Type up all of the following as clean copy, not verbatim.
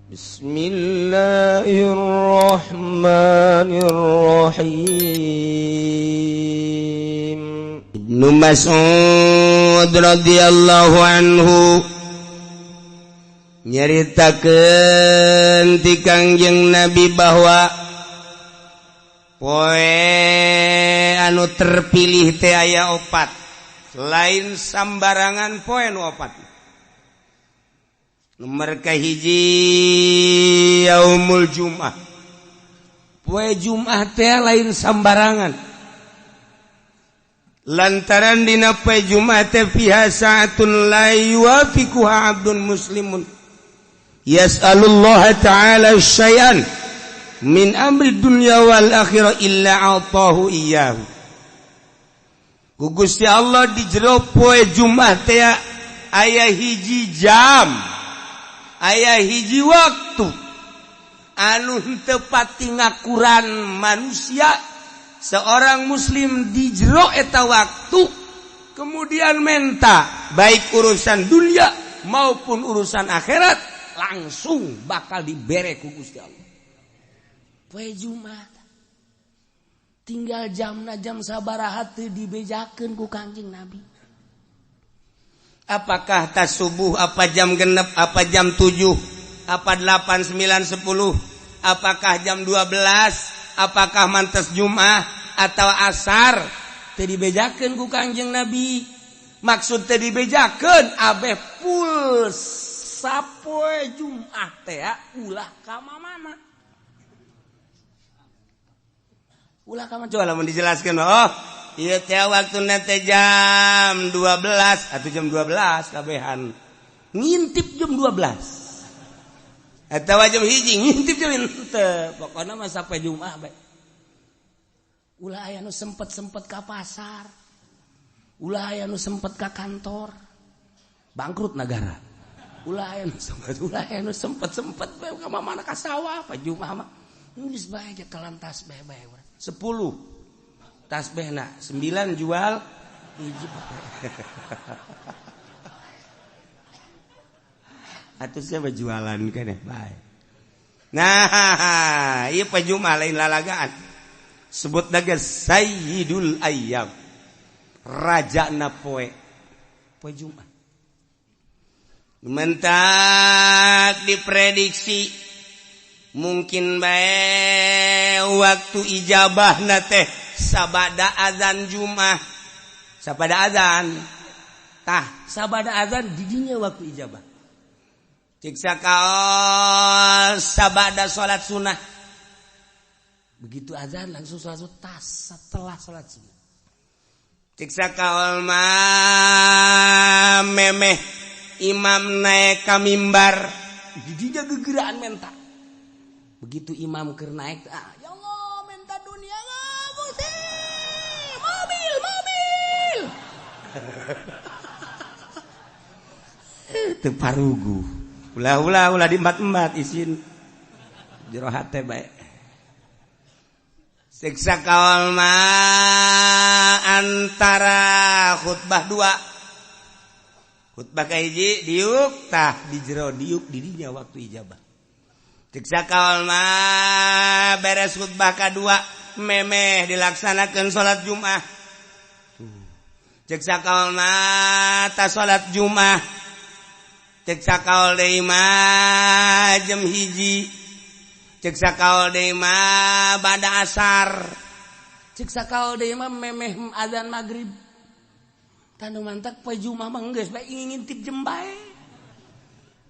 Bismillahirrahmanirrahim. Ibnu Mas'ud radhiyallahu anhu nyaritakeun ti Kangjeng Nabi bahwa poe anu terpilih teh aya opat, lain sambarangan poe nu opat. Nomor kahiji yaumul Jum'ah. Poe Jum'ah teh lain sambarangan. Lantaran dina poe Jum'ah teh fiha sa'atun la yuwafiquha 'abdun muslimun yas'alullah ta'ala syai'an min amri dunya wal akhirah illa 'atahu iyyahu. Ku Gusti Allah di jero poe Jumat teh aya hiji jam, aya hiji waktu anu henteu pati ngakuran manusia seorang muslim di jero eta waktu kemudian menta baik urusan dunia maupun urusan akhirat langsung bakal dibere ku Gusti Allah. Poe Jumat tinggal jamna jam sabaraha teu dibejakeun ku Kangjeng Nabi. Apakah tas subuh, apa jam genep, apa jam 7, apa 8, 9, 10, apakah jam 12, apakah mantes Jumat atau asar, teu dibejakeun ku Kangjeng Nabi. Maksud teu dibejakeun abeh full sapoe Jumat teh ulah ka mana. Ulah ka coba lamun dijelaskeun, oh ieu teh waktuna teh jam 12 atau jam 12 kabehan. Ngintip jam 12. Atawa jam 1 ngintip jam henteu. Pokona mah sampai Jumat bae. Ulah aya nu sempet-sempet ka pasar. Ulah aya nu sempet ka kantor. Bangkrut negara. Ulah aya nu sempet, ulah aya nu sempet-sempet bae ka mana ka sawah pa Jumat mah. Geus bae telan tasbih bae. 10 tasbihna, 9 jual hiji. Atuh siapa jualan keneh bae. Nah, ieu poe Jumat lain lalagaan. Sebut lagi Sayyidul Ayyam. Rajana poe. Poe Jumat. Mentak diprediksi mungkin bae waktu ijabah na teh sabada azan Jumat. Sabada azan. Tah, sabada azan didinya waktu ijabah. Ciksa kaos sabada salat sunnah. Begitu azan langsung salat sunnah, tas setelah salat sunnah. Ciksa kaol mah memeh imam naik ka mimbar, didinya gegeraan menta. Begitu imam keur naik, ah, ya Allah minta dunia Gusti, mobil, mobil. Teu parugu. Ulah ulah ulah diembat-embat isin. Jero hate bae. Siksa kaol mah antara khutbah dua. Khutbah kahiji diuk tah di jero diuk didinya waktu ijabah. Ciksa kaol mah beres khutbah kadua memeh dilaksanakan salat Jumat. Ciksa kaol mah ta salat Jumat. Ciksa kaol deui mah jam 1. Ciksa kaol deui mah bada asar. Ciksa kaol deui mah memeh azan magrib. Tanu mantak poe Jumat mah geus bae ngintip jem bae.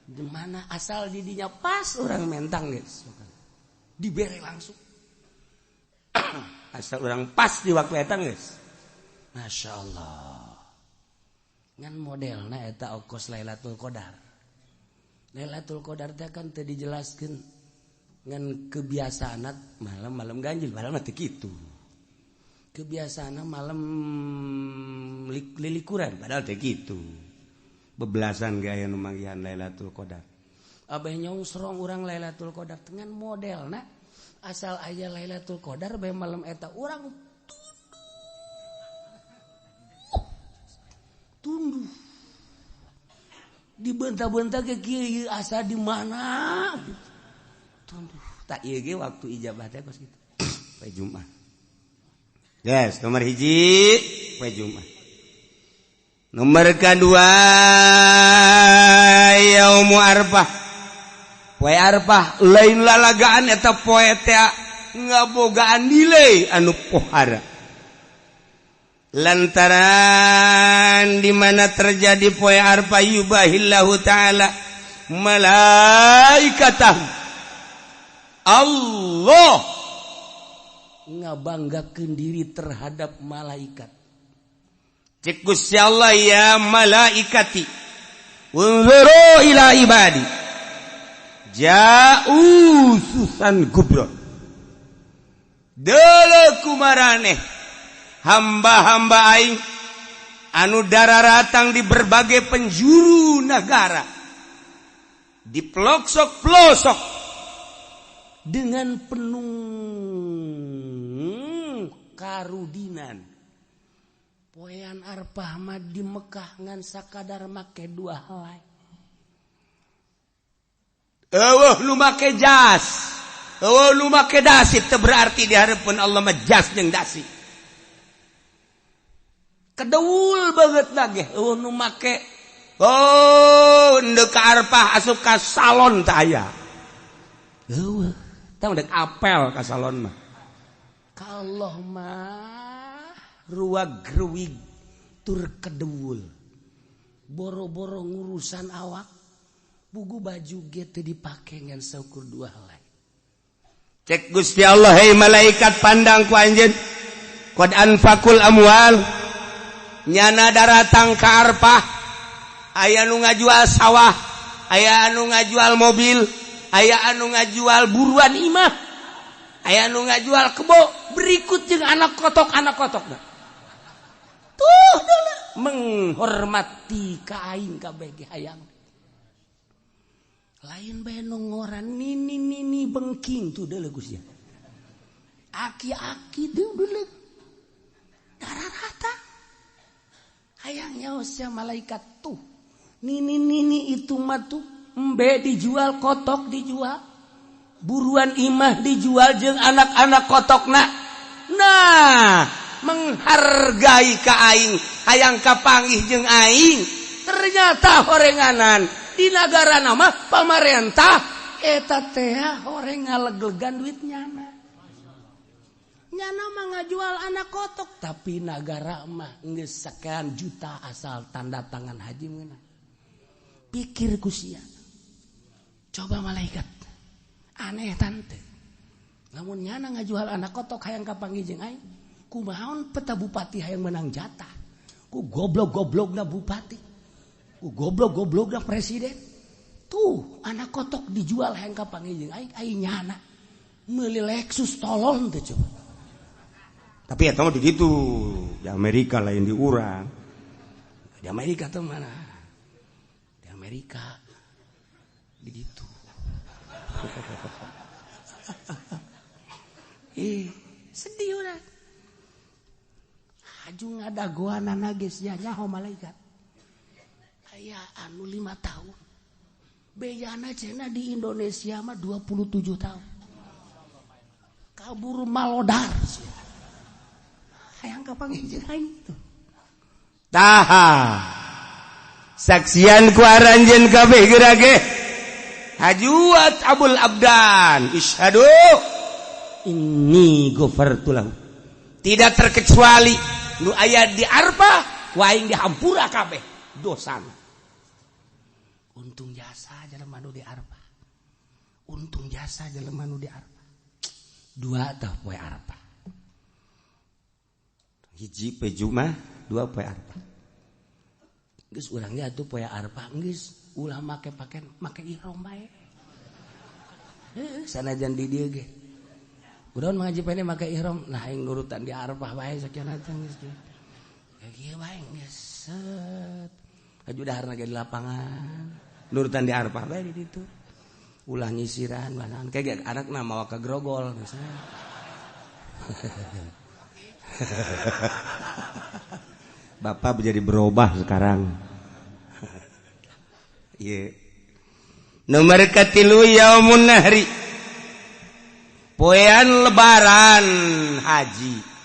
Dimana asal didinya pas orang mentang guys, dibere langsung. Asal orang pas di waktu eta guys. Masya Allah. Ngan modelna eta okos Lailatul Qadar. Lailatul Qadar teh kan teu dijelaskeun ngan kebiasaan malam-malam ganjil, malam mah teu kitu. Kebiasaan malam lilikuran padahal teu kitu. Bebelasan gaya nu manggihan Lailatul Qadar. Abah nyongsrong urang Lailatul Qadar dengan modelna asal aya Lailatul Qadar bae malam eta urang tunduh. Tunduh. Dibentak-bentak ke kieu asa di mana gitu. Tak ieu ge waktu ijabah teh kos kitu. Poe Jumat. Yes, nomor hiji poe Jumat. Nomor kedua yaumu Arfah. Poe Arfah lain lalagaan eta poe teh ngabogaan nilai anu pohara. Lantaran di mana terjadi poe Arfah yubahillahu ta'ala malaikatah. Allah ngabanggakeun diri terhadap malaikat. Cek Gusti Allah, ya malaikati unzuru ila ibadi ja'u susan gubron. Deuleu kumaraneh hamba-hamba aing anu dararatang di berbagai penjuru negara, di pelosok-pelosok, dengan penuh karudinan. Poean Arfah mah di Mekah ngan sakadar make dua helai. Eueuh nu make jas, eueuh nu make dasi, teu berarti di hareupeun Allah mah jas jeung dasi. Kedeul banget lagi eueuh nu make oh ndek ka Arfah asup ka salon teh aya. Eueuh, tah ndek apel ka salon mah. Ka Allah mah ruag-ruwig tur kedeul. Boro-boro ngurusan awak, bugu baju ge teu dipake ngan saukur dua helai. Cek Gusti Allah, hei malaikat, pandang ku anjeun. Qad anfaqul amwal, nyana daratang ka Arfah, aya nu ngajual sawah, aya anu ngajual mobil, aya anu ngajual buruan imah, aya anu ngajual kebo, berikut jeung anak kotok, anak kotok tuh dulu menghormati ka aing kabeh ge hayang lain bae nu ngoran nini nini bengking tuh deuleu Gusti, aki-aki deuleu darah rata hayangnya usia malaikat tuh nini nini itu mah tuh embe dijual, kotok dijual, buruan imah dijual jeung anak-anak kotokna. Nah, menghargai ka aing, hayang kapanggih jeung aing. Ternyata horenganan di negara nama pamarentah eta teh horeng ngaleglegan duit nyana. Nyana mah ngajual anak kotok, tapi nagara mah geus sekian juta asal tanda tangan haji meunang. Pikir ku sia. Coba malaikat. Aneh tante. Lamun nyana ngajual anak kotok hayang kapanggih jeung aing, kumaha peta bupati hayang menang jatah? Ku goblok-goblokna bupati. Ku goblok-goblokna presiden. Tuh, anak kotok dijual hayang kapanggih jeung aing, aing nyana meuli Lexus tolong teh coba. Tapi ya mah begitu di Amerika, lain di urang. Di Amerika tuh mana? Di Amerika begitu. Ih, sedih udah. Haju ngadagoanana geus nya nyaho malaikat. Aya anu 5 tahun. Bejana cenah di Indonesia mah 27 tahun. Kabur malodar sia. Hayang kapanggih jeung aing tuh. Taha. Saksian ku aranjeun kabeh geura ge. Hajuat abul abdan isyhadu inni ghafartu lahu. Tidak terkecuali nu aya di Arfah ku aing dihampura kabeh dosana. Untung jasa jelema nu di Arfah. Untung jasa jelema nu di Arfah. Dua tah poe Arfah. Hiji poe Jumat, dua poe Arfah. Geus urang ge atuh poe Arfah geus ulah make paken, make ihram bae. Heuh, sanajan di dieu ge. Urang ngaji pene make ihram, nah aing nurutan di Arfah bae sakian teh geus kieu. Kieu bae geus set. Haju daharna ge di lapangan. Nurutan di Arfah bae di ditu. Ulah nyisiran banahan kayak anakna mawa ka grogol misalnya. Bapak menjadi berubah sekarang. Ieu nomor katilu, yaumun nahri, poean Lebaran haji.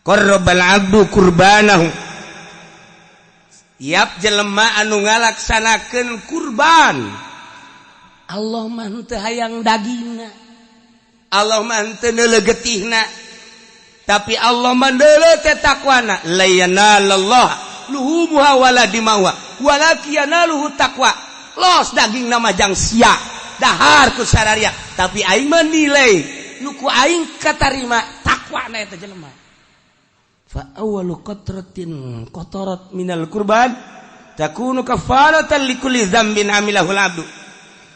Qarrabal abdu kurbanahu, tiap jelema anu ngalaksanakeun kurban, Allah mah teu hayang dagingna, Allah mah teu neuleuh getihna, tapi Allah mah neuleuh teh takwana. La yanalallah luhumuha wala dimauha walakin yanaluhu taqwa. Los daging nama jang sia dahar ku sararia, tapi aing mah nilai nu ku aing katarima takwana eta jelema. Fa awwalu qatratin qatarat minal kurban takunu kafaratan likulli dzambin amilahul abdu.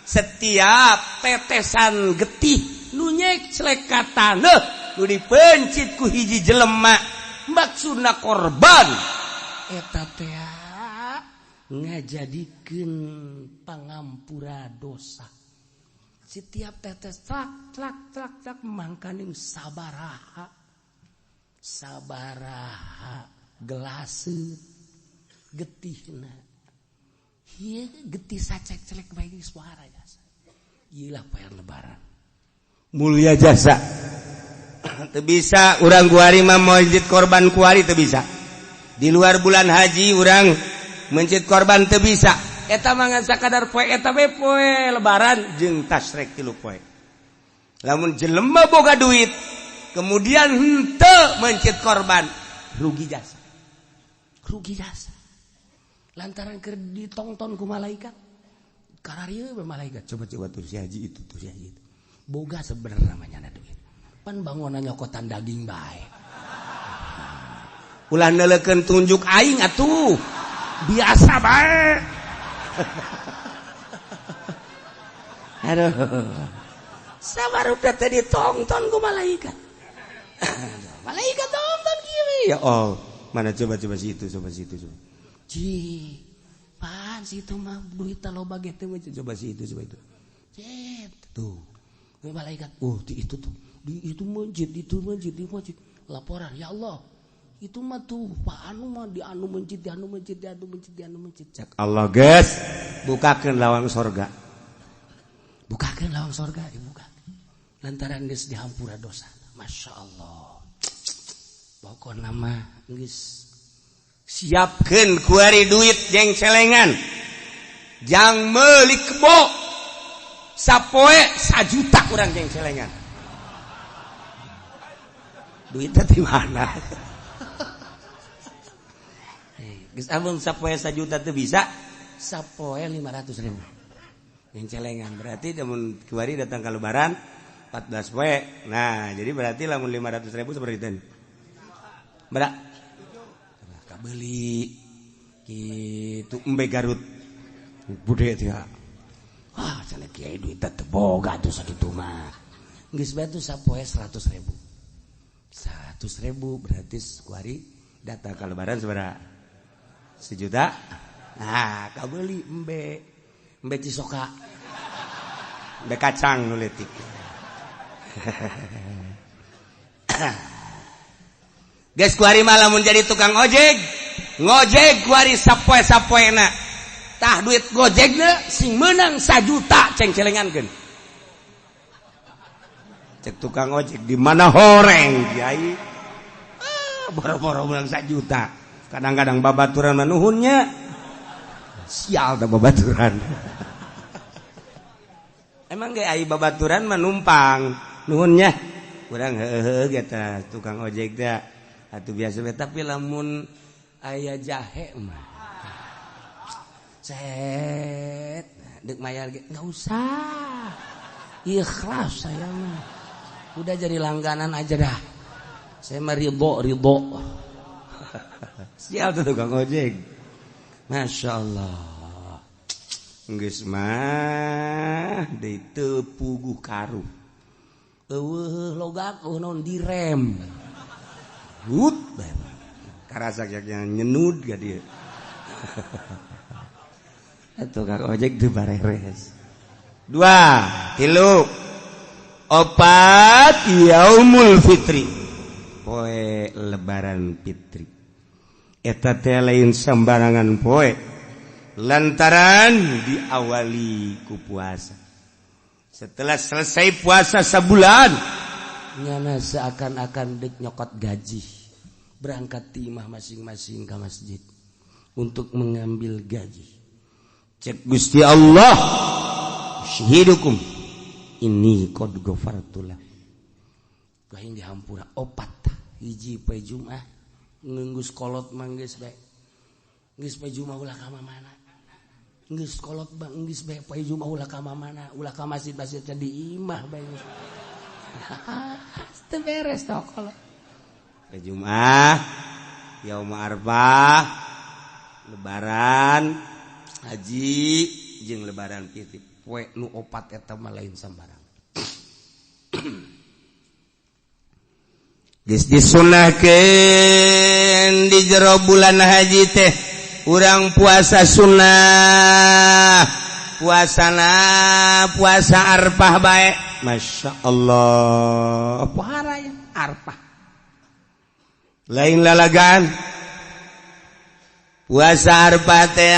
Setiap tetesan getih nu nyeclek ka taneuh, nu dipencit ku hiji jelema maksudna korban eta teh, ngajadikeun pangampura dosa setiap tetes, tlak tlak tlak tlak. Mangkaning sabaraha sabaraha gelase getihna. Ieu getih sacek-celek bae geus suara jasa. Ieu lah poean Lebaran mulia jasa. Teu bisa urang kuari mah mencit korban, kuari teu bisa. Di luar bulan haji urang mencit korban teu bisa. Eta mah ngan sakadar poe eta we, poe Lebaran jeung tasrek 3 poe. Lamun jelema boga duit kemudian henteu mencit korban, rugi jasa, rugi jasa, lantaran keur ditongton ku malaikat. Kararieu we malaikat, coba coba tuh si haji itu tuh, si haji itu boga sebenarnya namanya duit, pan bangunan nyokotan daging bae. Ulah neuleukeun tunjuk aing atuh, biasa bae. Aduh, sabar, udah tadi tonton ku malaikat. Malaikat tonton kieu ya. Oh, mana, coba coba situ, coba situ, coba. Ci pan situ mah duit loba ge teh. Coba situ, coba itu. Cet tuh malaikat, oh, di itu tuh, di itu masjid, itu masjid, di masjid. Laporan, ya Allah, itu mah tuh Pak anu mah di anu masjid, di anu masjid, di anu masjid, di anu masjid. Cek Allah, guys, bukakeun lawang sorga, bukakeun lawang sorga. Dibuka lantaran geus dihampura dosa. Masya Allah, pokokna mah geus siapkeun kuari duit jeng celengan jang meuli kebo. Sapoe 1 juta kurang jeng celengan. Duitnya di mana? Geus, amun sapoe 1 juta tuh bisa sapoe 500 ribu yang celengan. Berarti lamun kuari datang ke Lebaran 14 poe. Nah, jadi berarti lamun 500 ribu seperti itu berak kabeli gitu embe Garut bude ya. Wah, cenah kiai, duit teh boga tuh sakitu mah. Geus bae tuh sapoe 100 ribu, 100 ribu berarti kuari datang ke Lebaran seberapa? 1 juta. Nah, kabeli embe, embe Cisoka, embe kacang nu leutik. Guys, kuari malah menjadi tukang ojek, ngojek kuari sapoe sapoena. Tah, duit gojekna sing menang 1 juta ceng celengankeun. Cek tukang ojek, di mana horeng kiai? Ah, boro-boro menang 1 juta, kadang-kadang babaturan manuhunnya. Sial dah babaturan. Emang gak ai babaturan menumpang nuhunnya kurang heeh gitu. Tukang ojek dah atau biasa, tapi lamun aya jahe mah set dek mayar ge nggak usah, ikhlas. Saya mah udah jadi langganan aja dah, saya mah ridho ridho. Sial tuh tukang ojek. Masya Allah. Geus mah deui teu puguh karuh, eueuh logak, eueuh naon, direm hut karasa nyenud ga dia. Tukang ojek tuh bareres. Dua, tilu, opat, yaumul fitri, poe Lebaran fitri. Eta teh lain sembarangan poe. Lantaran diawali ku puasa. Setelah selesai puasa sebulan, nyana seakan-akan dek nyokot gaji, berangkat timah masing-masing ke masjid untuk mengambil gaji. Cek Gusti Allah, "Usyhidukum inni qad ghafartu lah." Aing dihampura opat. Hiji, poe Jumat. Geus kolot mah geus bae, geus poe Jumat ulah ka mana. Geus kolot bang, geus bae poe Jumat ulah ka mana, ulah ka masjid-masjid, di imah bae. Teu beres toh kolot. Poe Jumat, Yaum Arfah, Lebaran haji jeung Lebaran fitri, poe nu opat eta mah lain sambarang. Geus disunahkeun di jero bulan haji teh urang puasa sunnah, puasana puasa Arfah bae. Masya Allah, pohara ya Arfah, lain lalagan. Puasa Arfah teh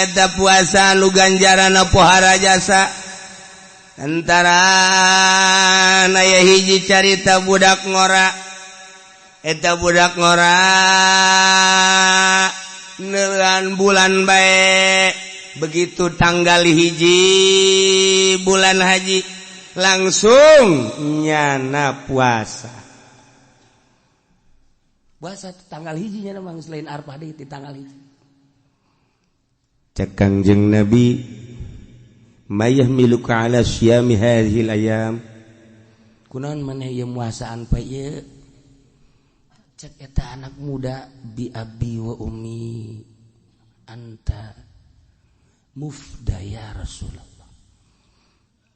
eta puasa nu ganjaran pohara jasa. Antara aya hiji carita budak ngora. Eta budak ngora neuan bulan bae. Begitu tanggal 1 bulan haji, langsung nyana puasa. Puasa tanggal 1 nya memang selain Arfah deui di tanggal 1. Cek Kangjeng Nabi, "Ma yahmiluka ala syiyami hadhil ayam?" Kunaon maneh ieu muasaan poe ieu? Cek eta anak muda, "Bi abi wa ummi anta mufda ya Rasulullah,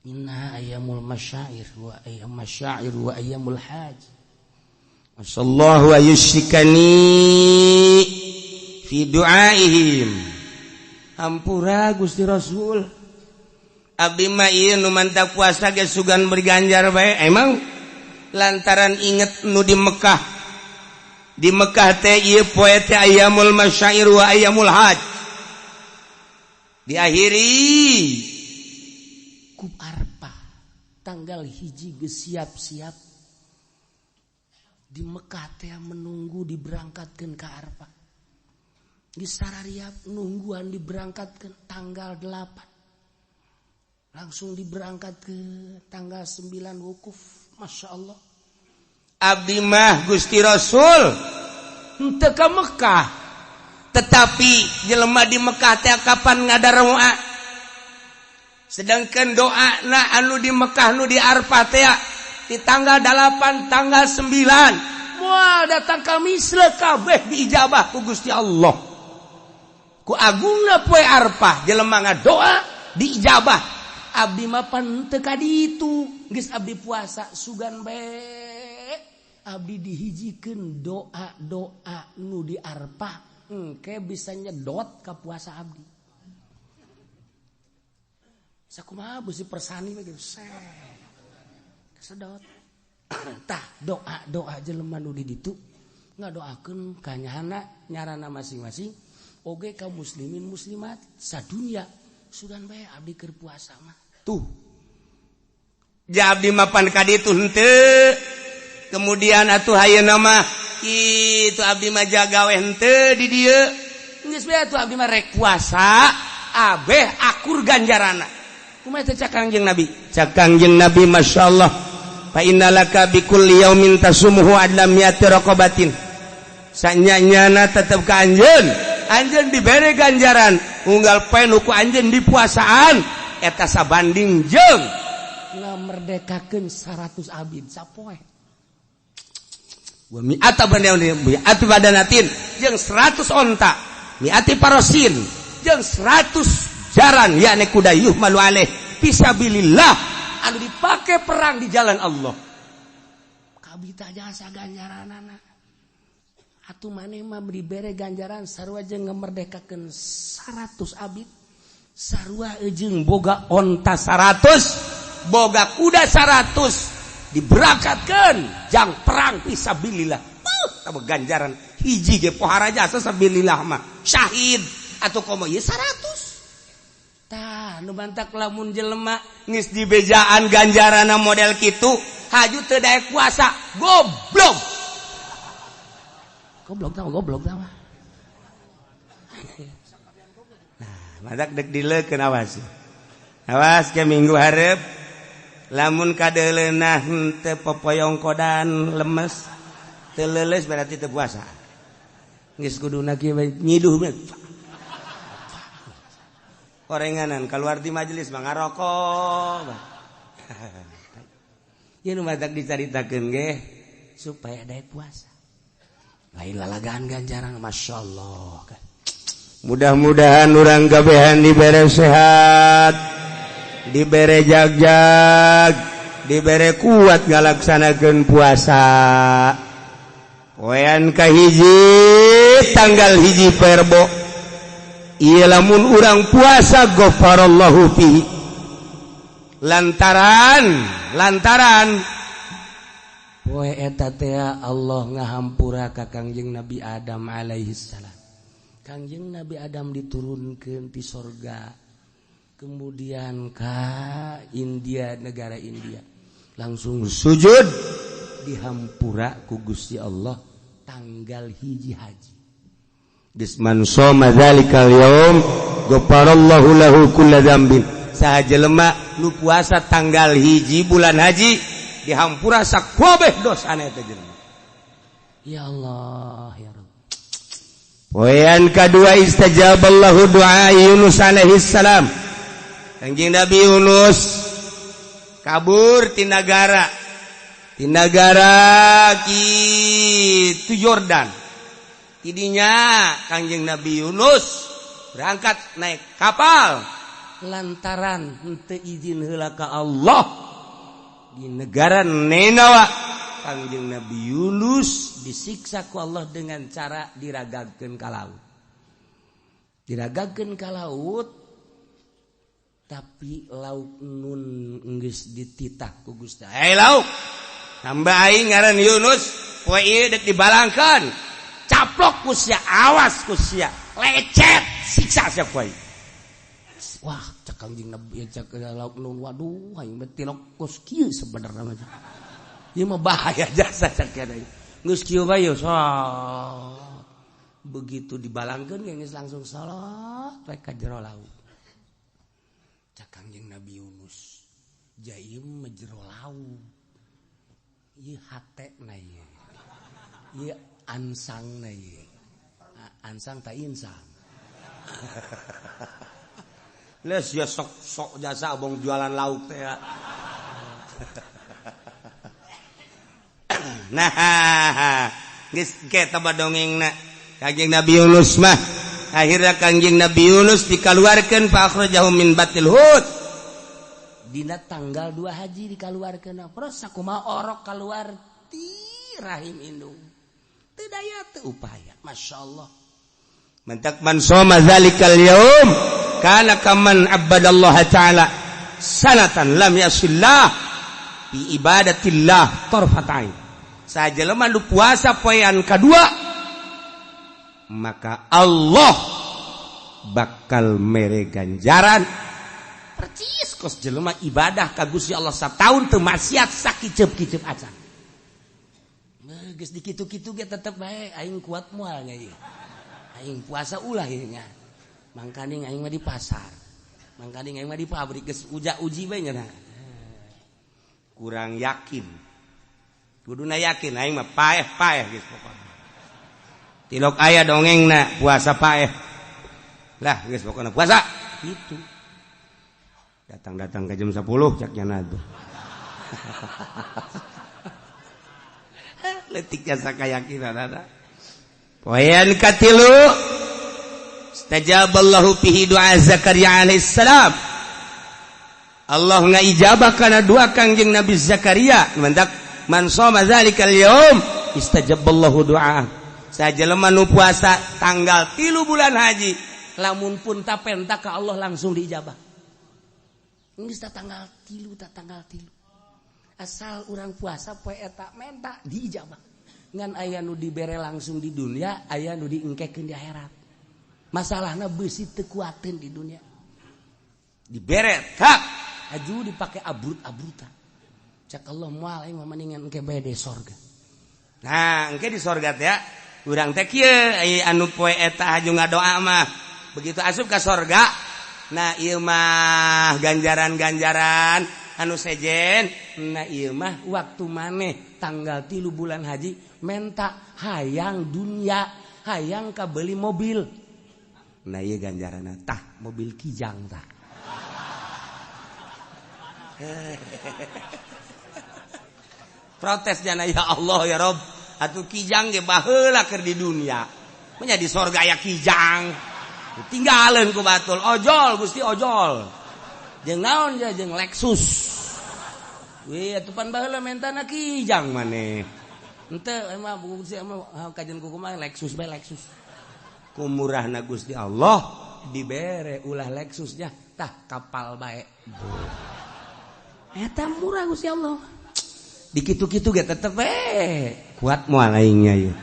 inna ayyamul masyair wa ayyam masyair wa ayyamul hajj. Masallahu ayushikani fi du'aihim." Hampura Gusti Rasul, abdi mah ieu nu mantap puasa ge sugan berganjar bae. Emang lantaran inget nu di Mekah. Di Mekah teh ieu poe teh ayyamul masyair wa ayyamul hajj, diakhiri ku Arfah. Tanggal 1 geus siap-siap di Mekah teh menunggu diberangkatkeun ka Arfah. Geus sarariap nungguan diberangkatkeun. Tanggal 8 langsung diberangkat ke tanggal 9 wukuf. Masya Allah. Abdi mah, Gusti Rasul, henteu ka Mekah, tetapi jelema di Mekah teh kapan ngadarua, sedangkan doa na anu di Mekah, nu di Arfah teh di tanggal 8, tanggal 9, moal datang ka misle kabeh diijabah ku Gusti Allah. Ku agungna poe Arfah, jelema ngadoa diijabah. Abdi mah pan teu ka ditu, geus abdi puasa, sugan bae abdi dihijikeun doa-doa nu di Arfah, engke bisa nyedot ka puasa abdi. Sakumaha beusi persani we gitu, sedot. Tah, doa-doa jelema nu di ditu ngadoakeun ka nyahana, nyarana masing-masing, oge ka muslimin muslimat sadunya, sugan bae abdi keur puasa mah. Tuh ja abdi mapan ka ditu henteu. Kemudian atuh ayeuna mah kitu, abdi mah jagawe henteu di dieu, geus bae atuh abdi mah rek puasa abeh akur ganjarana. Kumaha teh cak Kangjeng Nabi? Cak Kangjeng Nabi, masyaallah, "Fa innalaka bi kulli yaumin tasumuhu adla mi'ati raqabatin." Sanyanyana tetep ka anjeun, anjeun dibere ganjaran unggal poe nu ku anjeun dipuasaan eta sabanding jeung ngamerdekakeun 100 abid sapoe, wa mi'ata mi'ati badanatin, jeung 100 onta, mi'ati parosin, jeung 100 jaran, yakni kuda, yuhmalu alaih fisabilillah, anu dipake perang di jalan Allah. Kabita jasa ganjaranana. Atuh maneh mah dibere ganjaran sarua jeung ngamerdekakeun 100 abid, sarua jeung boga onta 100, boga kuda 100, diberangkatkeun jang perang fisabilillah. Tambah ganjaran hiji ge pohara jasa sabilillah mah syahid. Atau komo ieu 100. Tah nu bantak lamun jelema geus dibejaan ganjaranna model kitu, haju teu daek puasa, goblok. Goblok tah, goblok tah. Nah, madak dek dileukeun awas. Awas ke minggu hareup lamun kadeuleunah teu popoyong kodan lemes, teu leuleus berarti teu puasa. Geus kuduna kieu nyiduh orenganan keluar di majelis mah ngarokok. Ieu nu matak dicaritakeun ge supaya daek puasa. Lain lalagaan ganjaran, masyaallah. Mudah-mudahan urang kabehan dibere sehat, dibere jagjag, dibere kuat ngalaksanakeun puasa. Poean kahiji tanggal 1 Perbo. Ieu lamun urang puasa ghafarallahu fihi. Lantaran poe eta teh Allah ngahampura ka Kangjeng Nabi Adam alaihi salam. Kangjeng Nabi Adam diturunkeun ti sorga kemudian ka India, negara India, langsung sujud dihampura ku Gusti Allah tanggal 1 haji. Bisman shoma dzalikal yaum ghafarallahu lahu kulla dzambin. Saha jelema nu puasa tanggal 1 bulan haji dihampura sakabeh dosana eta jelema. Ya Allah ya Rabb. Poean kadua istajaballahu du'a Yunus alaihi salam. Kanjeng Nabi Yunus kabur ti nagara kitu Yordan. Tidinya Kangjeng Nabi Yunus berangkat naik kapal lantaran henteu izin heula ka Allah di negara Ninawa. Kangjeng Nabi Yunus disiksa ku Allah dengan cara diragagkeun ka laut. Diragagkeun ka laut tapi lauk nun geus dititah ku Gusti. Hei lauk, hamba aing ngaran Yunus, poe ieu dek dibalangkeun. Caplok ku sia, awas ku sia, lecet, siksa sia ku aing. Wah, cek Kangjeng Nabi, cek lauk nun, waduh aing mah tilok kos kieu sebenarnya mah. Ieu mah bahaya jasa cek aing. Geus kieu bae begitu dibalangkeun geus langsung salat we ka jero laut. Cek Kangjeng Nabi Yunus, jaim mah jero laut. Ieu hate na ieu. Ieu ansang na ieu. Ansang ta insang. Les ya sok-sok jasa abong jualan lauk teh ya. Nah, geus ke taba dongengna. Kangjeng Nabi Yunus mah akhirnya Kangjeng Nabi Yunus dikaluarkeun fa akhrajahu min batil hut. Dina tanggal 2 haji dikaluarkeun. Terus sakumaha orok kaluar ti rahim indung. Teu daya teu upaya. Masyaallah. Mantak man shoma zalikal yaum kana kaman abadallaha ta'ala sanatan lam yasillah bi ibadatillah tarfatain. Sajelema nu puasa poean kadua maka Allah bakal mere ganjaran percis kos jelema ibadah ka Gusti Allah sataun teu maksiat sakiceup-kiceup acan. Geus dikitu-kitu ge tetep bae aing kuat moal nya ieu. Aing puasa ulah ieu nya. Mangkaning aing mah di pasar. Mangkaning aing mah di pabrik geus uja-uji bae nya. Kurang yakin. Kuduna yakin aing mah paeh-paeh geus pokona. Tilok aya dongengna puasa paeh. Lah geus pokona puasa gitu. Datang-datang ke jam 10 cak nyana tuh. Letik jasa kayakinan ada. Poean katilu istajaballahu fihi du'a Zakaria alaihissalam. Allah ngaijabah kana doa Kangjeng Nabi Zakaria. Mantak man shoma zalikal yaum istajaballahu du'a. Sajelema nu puasa tanggal 3 bulan haji, lamun pun tapenta ka Allah langsung diijabah. Geus tanggal 3 ta tanggal 3. Asal urang puasa poe eta menta diijabah. Ngan aya nu dibere langsung di dunia, aya nu diengkekeun di akhirat. Masalahna besi teu kuateun di dunia. Dibere tak aju dipake abrut-abrutan. Cak Allah moal aing mah mendingan engke bae di sorga. Nah, engke di sorga teh urang teh kieu anu poe eta haju ngadoa mah. Begitu asup ka sorga, nah ieu mah ganjaran-ganjaran anu sejen. Nah ieu mah waktu maneh tanggal 3 bulan haji menta hayang dunia, hayang kabeli mobil. Nah ieu ganjaranna tah mobil Kijang tah. Protes jana ya Allah ya Rob, atuh Kijang ge baheula keur di dunia. Nya di sorga aya Kijang. Tinggalin ku batul ojol Gusti ojol jeung naon jeung Lexus wih atuh pan baheula mentana Kijang maneh henteu emang Gusti emang kajian ku kumaha Lexus bae Lexus ku murahna Gusti Allah dibere ulah Lexusnya tah kapal bae eta murah Gusti Allah dikitu-kitu ge tetep we kuat moal aingnya ieu.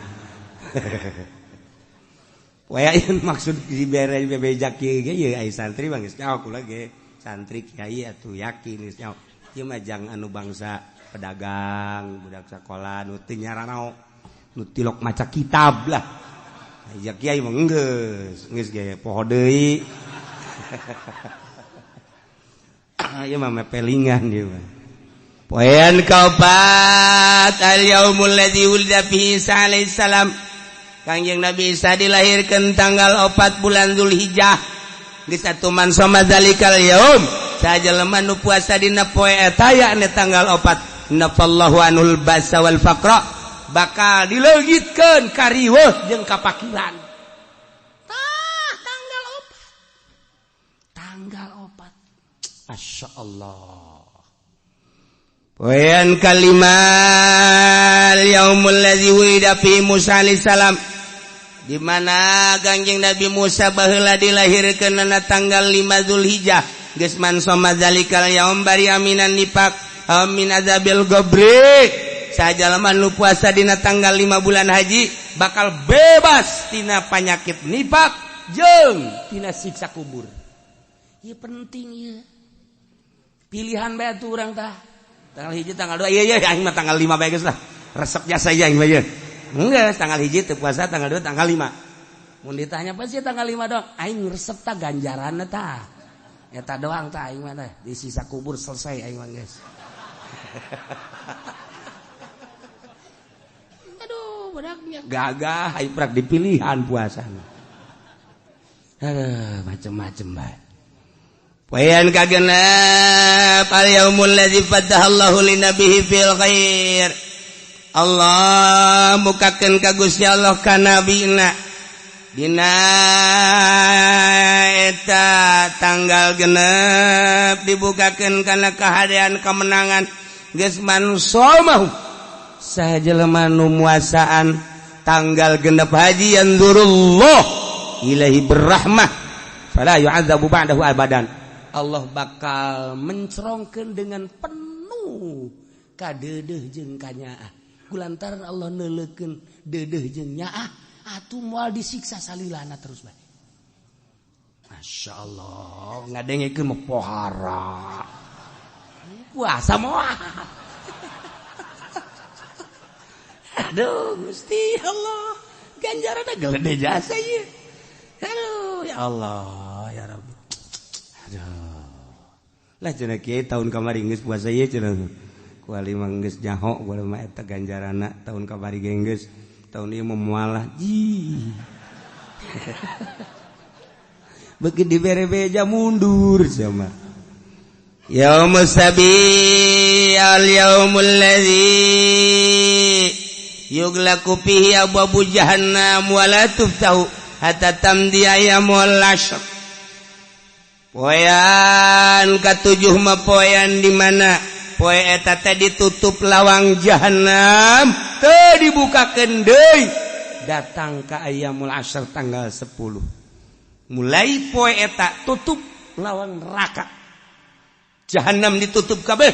Waya maksud dibere bebejak kieu ge ieu ai santri mah geus nyaho kula ge santri kiai atuh yakin geus nyaho ieu mah jang anu bangsa pedagang budak sakola nu teu nyaranao nu tilok maca kitab lah aya kiai mah geus geus ge poho deui. Ieu mah mepelingan ieu mah. Poean kaopat al yaumul ladzi wulida fihi Isa alaihi salam. Kangjeng Nabi Isa dilahirkan tanggal 4 bulan Zulhijjah. Geus atuh man soma zalikal yaum, sajelema nu puasa dina poe eta yakni tanggal 4, nafallahu anul basa wal faqra, bakal dileungitkeun kariweuh jeung kapakiran. Tah tanggal 4. Tanggal 4. Masya Allah. Poean kalimat yaumul ladzi wulida fi Musa alaihi salam, di mana Kangjeng Nabi Musa baheula dilahirkeun na tanggal 5 Zulhijjah. Geus man soma zalikal yaum bari aminan nifaq amin azabil qabri. Sajalema nu puasa dina tanggal 5 bulan haji bakal bebas tina panyakit nifaq jeung tina siksa kubur. Ieu penting ieu. Pilihan bae atuh urang tah. Tanggal 1 tanggal 2 iya iya aing mah tanggal 5 bae geus lah. Resep jasa aing mah ieu. Enggak, tanggal 1 teu puasa, tanggal 2, tanggal 5. Mun ditanya apa sih tanggal 5 dong? Aing resep tah ganjaranna tah. Eta doang tah aing mah teh. Di sisa kubur selesai aing mah geus. Aduh, budaknya gagah aing prak dipilihan puasana. Aduh, macem-macem bae. Poean kagenep al yaumul ladzi fatahallahu linabihi fil khair. Allah mukakeun ka Gusti Allah ka nabina dina eta tanggal genep dibukakeun kana kahadean kemenangan. Geus man somahu saha jelema nu muasaan tanggal genep haji yanzurullah ilahi berrahmah fala yu'adzabu ba'dahu abadan. Allah bakal mencerongkeun dengan penuh kadeudeuh jeung kanyaah. Kulantaran Allah neuleukeun deudeuh jeung nyaah, atuh moal disiksa salilana terus bae. Masya Allah, ngadengekeun mah pohara. Puasa moal. Aduh, Gusti Allah, ganjaranna gede jasa ieu. Aduh, ya Allah, ya Rabbi. Aduh. Lah cenah kiai tahun kamari geus puasa ieu cenah. Kuali mah geus nyaho kuali mah eta ganjaranna tahun kamari ge geus tahun ieu mah moal ji. Beuki dibere beja mundur sama. Yaumus sabi al yaumul ladzi yughlaqu fihi abwabu jahannam wa la tuftahu hatta tamdi ayyamul ashr. Poean katujuh mah poean di mana poe eta teh ditutup lawang jahanam teu dibukakeun deui datang ka ayyamul ashr tanggal 10. Mulai poe eta tutup lawang neraka. Jahanam ditutup kabeh.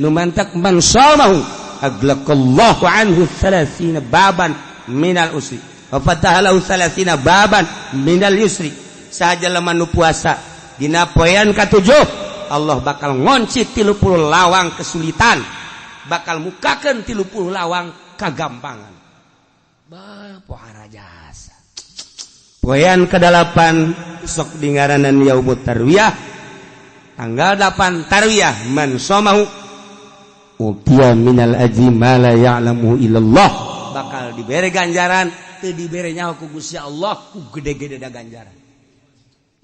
Nu mantak man shamahu aglaqallahu anhu 30 baban minal usri. Wa fataha lahu salasina baban minal yusri. Saha jelema nu puasa dina poean katujuh, Allah bakal ngonci 30 lawang kesulitan, bakal mukakeun 30 lawang kagampangan. Bah, pohara jasa. Poean ke-8 sok dingaranan yaumut tarwiyah. Tanggal 8 tarwiyah, man somahu utiya minal ajri ma la ya'lamu illallah. Bakal dibere ganjaran teu dibere nyaho ku Gusti Allah, ku gede-gede da ganjaran.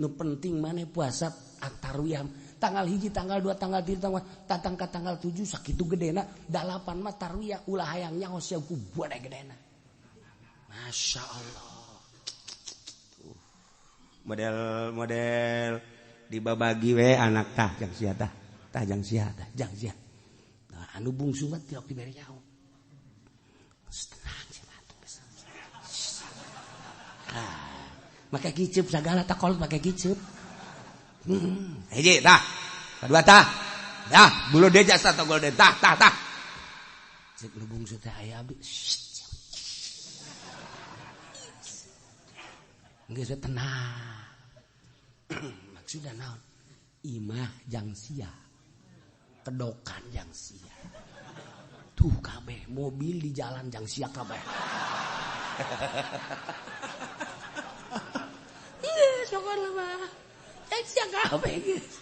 Nu penting maneh puasa tarwiyah tanggal 1, tanggal 2, tanggal 3, tanggal tatang ka tanggal 7 sakitu gedena, 8 mah tarwiyah ulah hayang nyaho sia ku gede-gedena. Masya Allah. Model-model dibabagi we anak tah jang sia tah, tah jang sia tah jang sia. Nah, anu bungsu mah tilok dibere nyaho. Tenang sia atuh geus. Ah, make kiceup sagala tak kolot make kiceup. Hiji tah. Kadua tah. Dah, bulu deja satu gol tah tah tah. Cek nu bungsu teh aya abdi. Geus tenang. Maksudna naon? Imah jang sia. Kedokan jang sia. Tuh kabeh mobil di jalan jang sia kabeh. Geus pokona mah. Jang sia kabeh geus.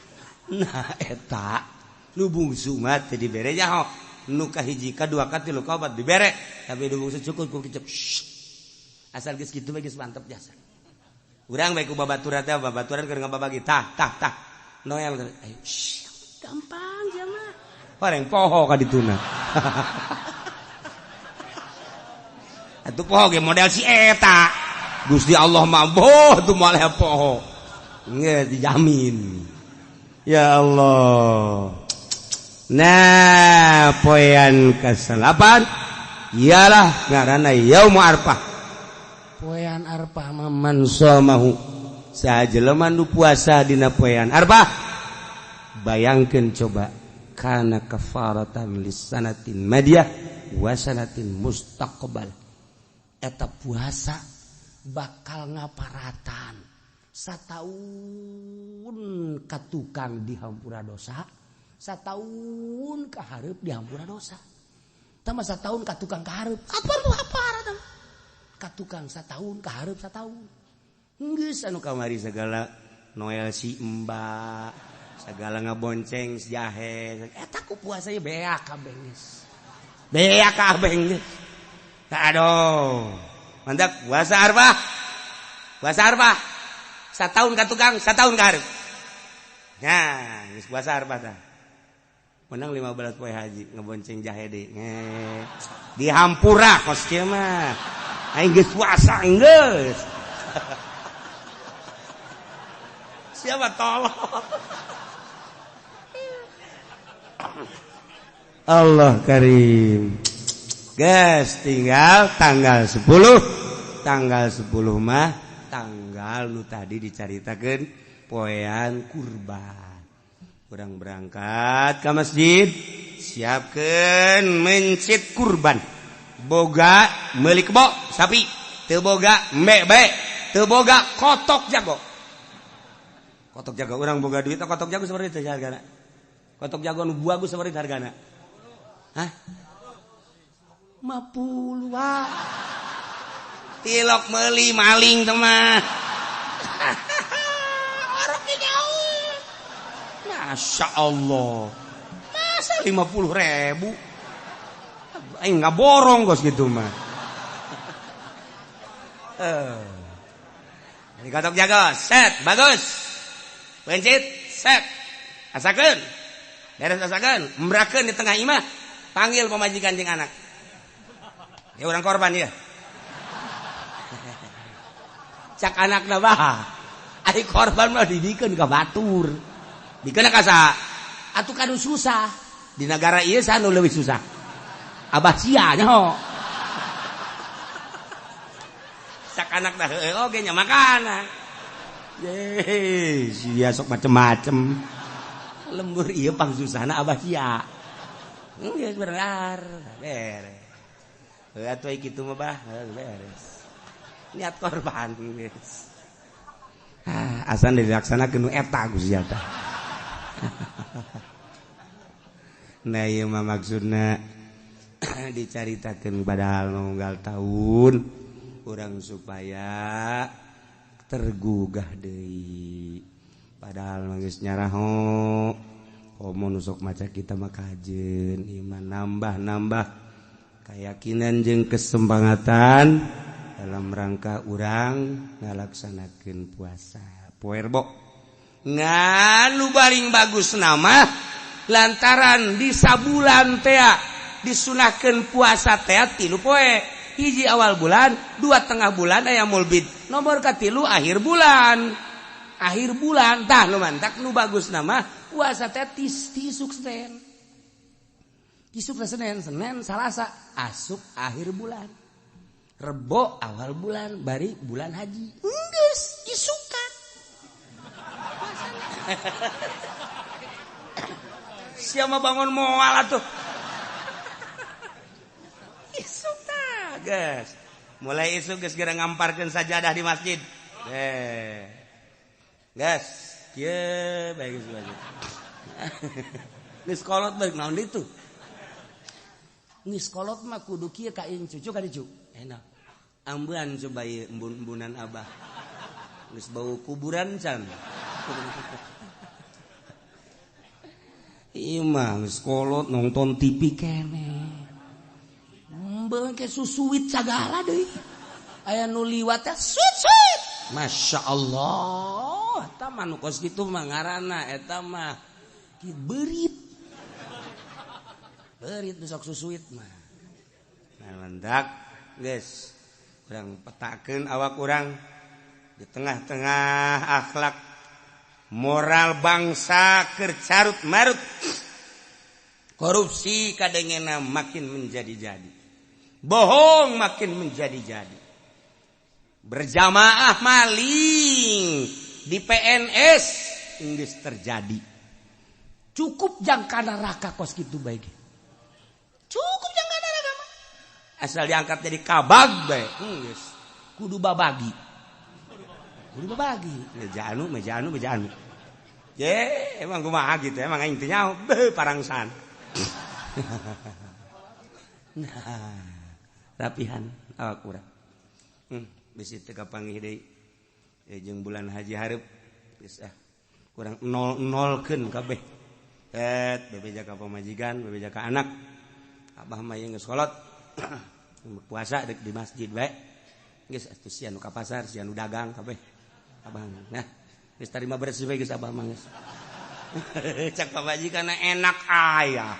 Nah eta nu bungsu mah teu dibere nyaho. Nu kahiji kadua katilu kaopat dibere, tapi nu bungsu cukup ku kicep. Asal geus kitu mah geus mantep jasa. Urang bae ku babaturan teh, babaturan keur ngababagi tah tah tah. Noel ayo gampang sia mah. Bareng poho ka dituna. Atuh poho ge model si eta. Gusti Allah mah boh tuh moal poho. Geus dijamin. Ya Allah. Nah, poean ke-8 ialah ngaranna Yaum Arfah. Poean Arfah mah man somahu. Saha jelema nu puasa dina poean Arfah, bayangkeun coba kana kafaratan lisanatin madiyah wa sanatin mustaqbal. Eta puasa bakal ngaparatan sataun ka tukang dihampura dosa, sataun ka hareup dihampura dosa. Tah mah sataun ka tukang ka hareup, apa nu haparatan? Ka tukang sataun ka hareup sataun. Geus anu kamari segala Noel si Mbak, segala ngabonceng si jahe, eta ku puasa ieu beak kabeh geus. Beak kabeh geus. Aduh. Mantap puasa Arfah. Puasa Arfah. Sataun ka tukang, sataun ka hareup. Nah, geus puasa Arfah tah. Menang 15 poe haji ngebonceng jahe deui. Dihampura kos kieu mah. Aing geus puasa geus. Siapa tolong? Allah karim. Guys, tinggal tanggal 10. Tanggal 10 mah tanggal nu tadi dicaritakeun poean kurban. Urang berangkat ke masjid, siapkeun mencit kurban. Boga meuli kebo sapi, teu boga embe bae, teu boga kotok jago. Kotok jago urang boga duit kotok jago seperti itu hargana. Kotok jago nu bagus seperti hargana. Hah? 50 wae. Tilok meuli maling teh mah. Orok jauh. Masya Allah. Masa 50.000? Aing nggak borong kos gitu mah. Ini kotok jago, set, bagus. Pencit, set. Asakeun. Beres asakeun, embrakeun di tengah imah. Panggil pamajikan jeung anak. Ya orang korban ya. Cak anakna bah. Ari korban mah dibikeun ka batur. Dikeun ka saha? Atuh kanu susah. Di negara ieu saha nu leuwih susah? Abah sia nyaho. Cak anakna heueuh oge nya makana. Ye, sia sok macem-macem. Lembur ieu pangsusahna abah sia. Geus bener, beres. Heuh atuh kitu mah bah, beres. Niat korban geus. Ah, asan dilaksanakeun nu eta Gusti Allah. Nah ieu mah maksudna dicaritakeun padahal unggal tahun urang supaya tergugah deui. Padahal mah geus nyaraho komo nu sok maca kita mah kajeun iman nambah-nambah keyakinan jeung kesempangatan dalam rangka urang ngalaksanakeun puasa. Poe Rebo nganu baring bagus nama lantaran di sabulan tea disunahkeun puasa tea 3 poe, hiji awal bulan, 2 tengah bulan aya mulbid, nomor katilu akhir bulan. Akhir bulan tah nu mantak nu bagus nama puasa teh tisuk Senin. Isuk Senin, Senin, Salasa asup akhir bulan. Rebo awal bulan bari bulan haji. Geus isukan. Siapa bangun moal atuh. Isuk tah geus. Mulai isuk geus geura ngamparkeun sajadah di masjid. Geus, kieu bae geus bae. Geus kolot bae naon ditu. Geus kolot mah kudu kieu ka cucu ka dicu. Enak. Ambean coba ieu embun-embunan abah. Geus bau kuburan can. Ieu mah geus kolot nonton TV keneh. Embeun ke susuit sagala deui. Aya nu liwat teh suit-suit. Masya Allah, eta mah nu kos kitu mah ngaranna eta mah beurit. Beurit nu sok susuit mah. Nah mendak geus urang petakeun awak urang di tengah-tengah akhlak moral bangsa keur carut marut. Korupsi kadengena makin menjadi-jadi. Bohong makin menjadi-jadi. Berjamaah maling di PNS geus terjadi. Cukup jangka neraka kos kitu bae. Cukup jangka neraka mah. Asal diangkat jadi kabag bae, geus kudu babagi. Kudu babagi. Meja anu, meja anu, meja anu. Ye, emang kumaha gitu, emang aing teu nyaho, beuh parangsan. Nah, rapihan awak urang. Bisi teu kapanggih deui. Jeung bulan haji hareup geus ah kurang nol-nolkeun kabeh. Et bebeja ka pamajikan, bebeja ka anak. Abah mah ieu geus kolot. Puasa dek di masjid bae. Geus atuh sia nu ka pasar, sia nu dagang kabeh. Abah nah, geus tarima beres bae geus abah mah geus. Cak pamajikan enak aya.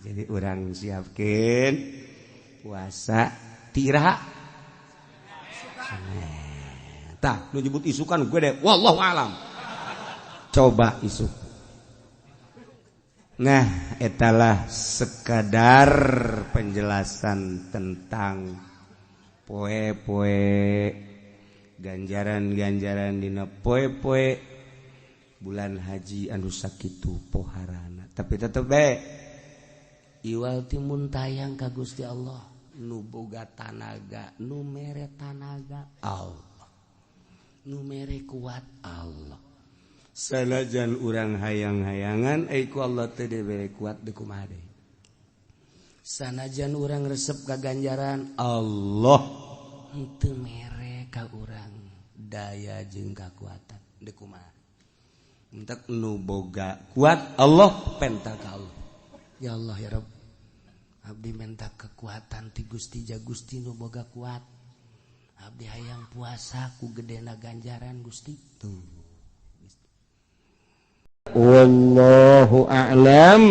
Jadi urang siapkeun puasa tira. Tah nu nyebut isukan gue deh, wallahu alam. Coba isuk. Nah, etalah sekadar penjelasan tentang poe-poe ganjaran-ganjaran dina poe-poe bulan haji anu sakitu poharana. Tapi tetep bae iwal timun tayang ka Gusti Allah nu boga tanaga, nu mere tanaga Allah, nu mere kuat Allah. Sanajan urang hayang-hayangan ai ku Allah teu dibere kuat deui kumaha deui. Sanajan urang resep ka ganjaran Allah henteu mere ka urang daya jeung kakuatan deui kumaha. Entek nu boga kuat Allah penta ka Allah. Ya Allah ya Rabb, abdi minta kekuatan ti Gusti ja Gusti nu boga kuat. Abdi hayang puasa ku gedena ganjaran Gusti. Tuh. Wallahu a'lam.